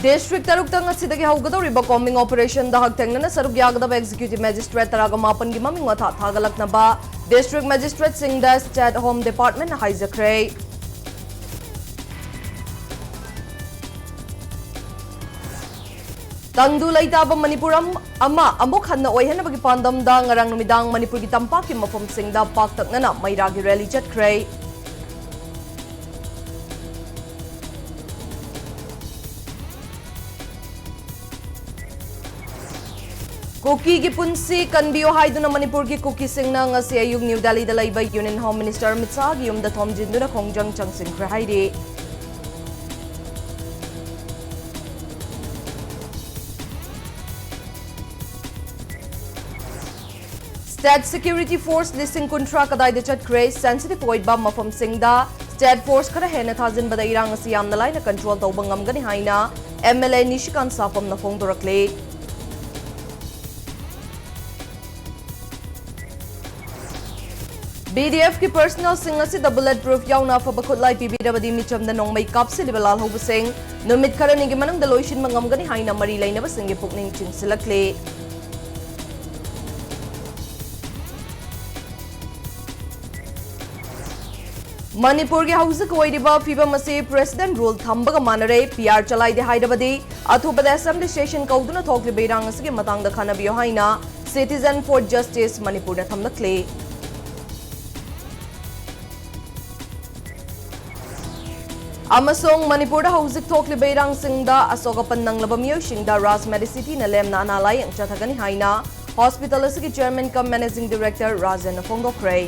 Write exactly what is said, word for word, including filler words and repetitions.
District ꯇꯔꯨꯛꯇ ꯉꯁꯤꯗꯒꯤ ꯍꯧꯒꯗꯧꯔꯤꯕ combing operation ꯗ ꯍꯛꯊꯦꯡꯅꯅ ꯁꯔꯨꯛ ꯌꯥꯒꯗꯕ executive magistrate ꯇꯔꯥꯒ ꯃꯥꯄꯟꯒꯤ ꯃꯃꯤꯡ ꯃꯊꯥ ꯊꯥꯒꯠꯂꯛꯅꯕ District Magistrate ꯁꯤꯡꯗ State Home Department ꯅ ꯍꯥꯏꯖꯈ꯭ꯔꯦ꯫ ꯇꯪꯗꯨ ꯂꯩꯇꯥꯕ ꯃꯅꯤꯄꯨꯔ ꯑꯃ ꯑꯃꯨꯛ ꯍꯟꯅ ꯑꯣꯏꯍꯟꯅꯕꯒꯤ ꯄꯥꯟꯗꯝꯗ ꯉꯔꯥꯡ ꯅꯨꯃꯤꯗꯥꯡ ꯃꯅꯤꯄꯨꯔꯒꯤ ꯇꯝꯄꯥꯛꯀꯤ ꯃꯐꯝꯁꯤꯡꯗ ꯄꯥꯛꯇꯛꯅꯅ ꯃꯩꯔꯥꯒꯤ rally ꯆꯠꯈ꯭ꯔꯦ꯫ ꯀꯨꯀꯤꯒꯤ ꯄꯨꯟꯁꯤ ꯀꯟꯕꯤꯌꯨ ꯍꯥꯏꯗꯨꯅ ꯃꯅꯤꯄꯨꯔꯒꯤ ꯀꯨꯀꯤꯁꯤꯡꯅ ꯉꯁꯤ ꯑꯌꯨꯛ ꯅ꯭ꯌꯨ ꯗꯦꯜꯂꯤꯗ ꯂꯩꯕ Union Home Minister ꯑꯃꯤꯠ ꯁꯥꯍꯒꯤ ꯌꯨꯝꯗ ꯊꯣꯝꯖꯤꯟꯗꯨꯅ ꯈꯣꯡꯖꯪ ꯆꯪꯁꯤꯟꯈ꯭ꯔꯦ ꯍꯥꯏꯔꯤ꯫ State Security Force ꯂꯤꯁꯤꯡ ꯀꯨꯟꯊ꯭ꯔꯥ ꯀꯗꯥꯏꯗ ꯆꯠꯈ꯭ꯔꯦ? Sensitive ꯑꯣꯏꯕ ꯃꯐꯝꯁꯤꯡꯗ state force ꯈꯔ ꯍꯦꯟꯅ ꯊꯥꯖꯤꯟꯕꯗ ꯏꯔꯥꯡ ꯑꯁꯤ ꯌꯥꯝꯅ ꯂꯥꯏꯅ control ꯇꯧꯕ ꯉꯝꯒꯅꯤ ꯍꯥꯏꯅ M L A ꯅꯤꯁꯤꯀꯥꯟ ꯁꯥꯄꯝꯅ ꯐꯣꯡꯗꯣꯔꯛꯂꯤ꯫ B D F ꯀꯤ personnel ꯁꯤꯡ ꯑꯁꯤꯗ bullet proof ꯌꯥꯎꯅ ꯑꯐꯕ ꯈꯨꯠꯂꯥꯏ ꯄꯤꯕꯤꯔꯕꯗꯤ ꯃꯤꯆꯝꯗ ꯅꯣꯡꯃꯩ ꯀꯥꯞꯁꯤꯜꯂꯤꯕ ꯂꯥꯜꯍꯧꯕꯁꯤꯡ ꯅꯨꯃꯤꯠ ꯈꯔꯅꯤꯒꯤ ꯃꯅꯨꯡꯗ ꯂꯣꯏꯁꯤꯟꯕ ꯉꯝꯒꯅꯤ ꯍꯥꯏꯅ ꯃꯔꯤ ꯂꯩꯅꯕꯁꯤꯡꯒꯤ ꯄꯨꯛꯅꯤꯡ ꯆꯤꯡꯁꯤꯜꯂꯛꯂꯤ꯫ ꯃꯅꯤꯄꯨꯔꯒꯤ ꯍꯧꯖꯤꯛ ꯑꯣꯏꯔꯤꯕ ꯐꯤꯕꯝ ꯑꯁꯤ President rule ꯊꯝꯕꯒ ꯃꯥꯟꯅꯔꯦ꯫ P R ꯆꯂꯥꯏꯗꯦ ꯍꯥꯏꯔꯕꯗꯤ ꯑꯊꯨꯕꯗ assembly session ꯀꯧꯗꯨꯅ ꯊꯣꯛꯂꯤꯕ ꯏꯔꯥꯡ ꯑꯁꯤꯒꯤ ꯃꯇꯥꯡꯗ ꯈꯟꯅꯕꯤꯌꯨ ꯍꯥꯏꯅ Citizen for Justice ꯃꯅꯤꯄꯨꯔꯅ ꯊꯝꯂꯛꯂꯤ꯫ ꯑꯃꯁꯨꯡ ꯃꯅꯤꯄꯨꯔꯗ ꯍꯧꯖꯤꯛ ꯊꯣꯛꯂꯤꯕ ꯏꯔꯥꯡꯁꯤꯡꯗ ꯑꯁꯣꯛ ꯑꯄꯟ ꯅꯪꯂꯕ ꯃꯤꯑꯣꯏꯁꯤꯡꯗ ꯔꯥꯖ ꯃꯦꯗꯤꯁꯤꯇꯤꯅ ꯂꯦꯝꯅ ꯑꯅꯥ ꯂꯥꯌꯦꯡ ꯆꯠꯊꯒꯅꯤ ꯍꯥꯏꯅ hospital ꯑꯁꯤꯒꯤ chairman cum managing director ꯔꯥꯖꯟꯅ ꯐꯣꯡꯗꯣꯛꯈ꯭ꯔꯦ꯫